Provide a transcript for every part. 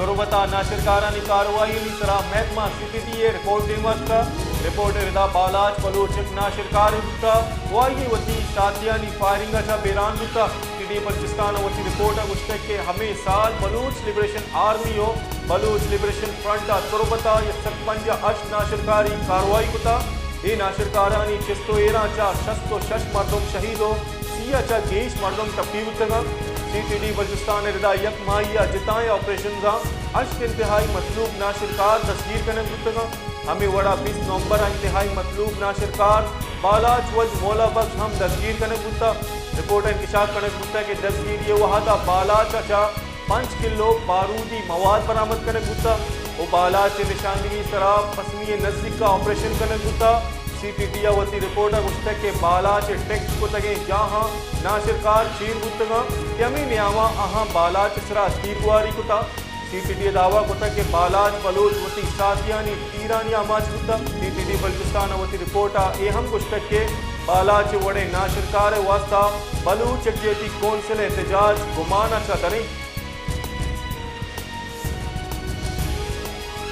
تربت ءَ ناشرکارانی کارروائیانی سرا محکمہ سی ٹی ڈی ءَ رپورٹ دیما کتگ۔ رپورٹ ءِ ردا بالاچ بلوچ یک ناشرکارے بوتگ ءُ آئی ءَ وتی ساتھیانی فائرنگ ءَ چہ بیران بوتگ۔ سی ٹی ڈی بلوچستان ءَ وتی رپورٹ ءَ گوشتگ کہ ہمے سال بلوچ لبریشن آرمی ءُ بلوچ لبریشن فرنٹ ءَ تربت ءَ یک سد پنجاہ ءُ ہشت ناشرکاری کارروائی کتگ۔ اے ناشرکارانی چست ءُ ایراں چہ شست ءُ شش مردم شہید ءُ سی ءَ چہ گیش مردم ٹپی بوتگ انت۔ سی ٹی ڈی بلوچستان ءِ ردا یک ماہی ءَ جتائیں آپریشنزاں ہشت انتہائی مطلوب ناشرکار دستگیر کنگ بوتگ انت۔ ہمے وڑا بیست نومبر ءَ انتہائی مطلوب ناشرکار بالاچ ولد مولا بخش ہم دستگیر کنگ بوتگ۔ رپورٹ ءَ انکشاف کنگ بوتگ کہ دستگیری ءِ وہد ءَ بالاچ ءَ چہ پنچ کلو بارودی مواد برآمد کنگ بوتگ ءُ بالاچ ءِ نشاندہی ءِ سرا پسنی ءِ نزیک ءَ آپریشن کنگ بوتگ۔ سی ٹی ڈی ءَ وتی رپورٹ ءَ گوشتگ کہ بالاچ ءِ ٹیکس کتگیں جاہاں ناشرکار چیر بوتگ انت کہ ہمے نیام ءَ آہاں بالاچ ءِ سرا تیرگواری کتگ۔ سی ٹی ڈی ءَ دعویٰ کتگ کہ بالاچ بلوچ وتی ساتھیانی تیرانی آماچ بوتگ۔ سی ٹی ڈی بلوچستان ءَ وتی رپورٹ ءَ اے ہم گوشتگ کہ بالاچ ءِ وڑیں ناشرکار ءِ واستہ بلوچ یکجہتی کونسل ءِ احتجاج گمان ءَ چہ دریں۔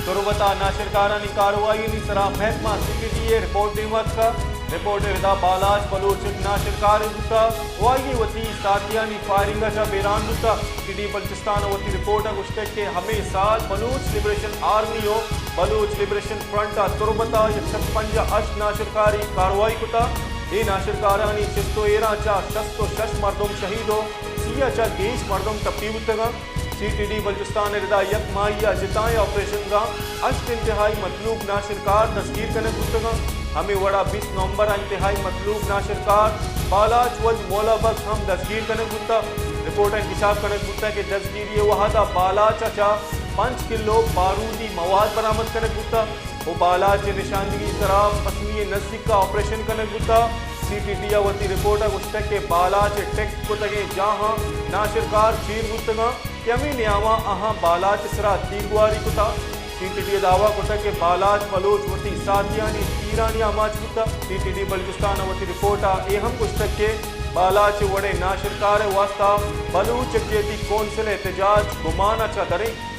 تربت ءَ ناشرکارانی کارروائیانی سرا محکمہ سی ٹی ڈی ءَ رپورٹ دیما کتگ۔ رپورٹ ءِ ردا بالاچ بلوچ یک ناشرکارے بوتگ ءُ آئی ءَ وتی ساتھیانی فائرنگ ءَ چہ بیران بوتگ۔ سی ٹی ڈی بلوچستان ءَ وتی رپورٹ ءَ گوشتگ کہ ہمے سال بلوچ لبریشن آرمی ءُ بلوچ لبریشن فرنٹ ءَ تربت ءَ یک سد پنجاہ ءُ ہشت ناشرکاری کارروائی کتگ۔ اے ناشرکارانی چست ءُ ایراں چہ شست ءُ شش مردم شہید ءُ سی ءَ چہ گیش مردم ٹپی بوتگ انت۔ سی ٹی ڈی بلوچستان ءِ ردا یک ماہی ءَ جتائیں آپریشنزاں ہشت انتہائی مطلوب ناشرکار دستگیر کنگ بوتگ انت۔ ہمے وڑا بیست نومبر ءَ انتہائی مطلوب ناشرکار بالاچ ولد مولا بخش ہم دستگیر کنگ بوتگ۔ رپورٹ ءَ انکشاف کنگ بوتگ کہ دستگیری ءِ وہد ءَ بالاچ ءَ چہ پنچ کلو بارودی مواد برآمد کنگ بوتگ ءُ بالاچ ءِ نشاندہی ءِ سرا پسنی ءِ نزیک ءَ آپریشن کنگ بوتگ۔ سی ٹی ڈی ءَ وتی رپورٹ ءَ گوشتگ کہ بالاچ ءِ ٹیکس کتگیں جاہاں ناشرکار چیر بوتگ انت کہ ہمے نیام ءَ آہاں بالاچ ءِ سرا تیرگواری کتگ۔ سی ٹی ڈی ءَ دعویٰ کتگ کہ بالاچ بلوچ وتی ساتھیانی تیرانی آماچ بوتگ۔ سی ٹی ڈی بلوچستان ءَ وتی رپورٹ ءَ اے ہم گوشتگ کہ بالاچ ءِ وڑیں ناشرکار ءِ واستہ بلوچ یکجہتی کونسل ءِ احتجاج گمان ءَ چہ دریں۔